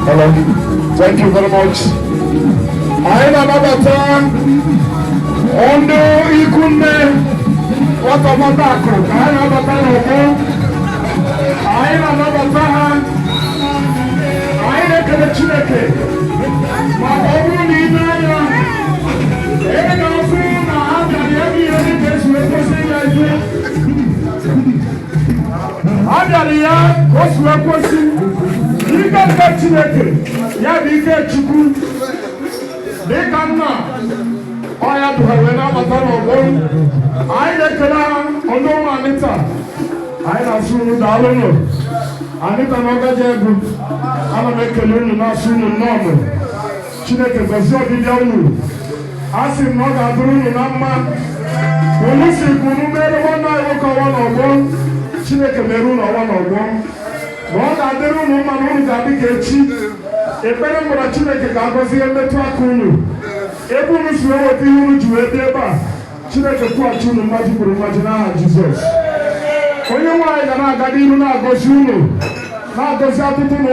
Hello. Thank you very much. Anyị na-anabata ndị ikwu nne nwata nwata akụ ka anyị na-abata n'ọgbọ. Anyị na-anabata ha. Anyị na-ekele Chineke maka ọ bụrụ na ị na-anya, ị ga-afụ na ha bịara ya bụ ihe dịka esi wee kwesị ya ife. Ha bịara ya ka o si wee kwesị. Ike nke Chineke ya bụ ike Chukwu dịka nna ọya duhara wee na-abata n'ọgbọ. Anyị na-ekele ha, ndị ụmụ Anita. Anyị na-asụ unu daalụnụ. Anita na ọgaji ego, ana m ekele unu, na-asụ unu nnọọ. Chineke gọzie ọbịbịa unu. A sị m na ọ ga-adịrị unu na mma. Unu si ka unu mere nwanne anyị nwoke ọnwa n'ọgbọ, Chineke mere unu ọnwa n'ọgbọ, na ọ ga-adịrị unu mma, na unu ga-adị ka echi. Ekpere m gwara Chineke ga-agọzi ihe mmetụ aka unu, ebe unu si wee weta ihe unu ji wee bịa ebe a. Chineke kwụghachi unu mmaji kwuru mmaji n'aha Jizọs. Onye nwaanyị ga na-aga n'ihu na-agọzi unu, na-agọzi atụtụ na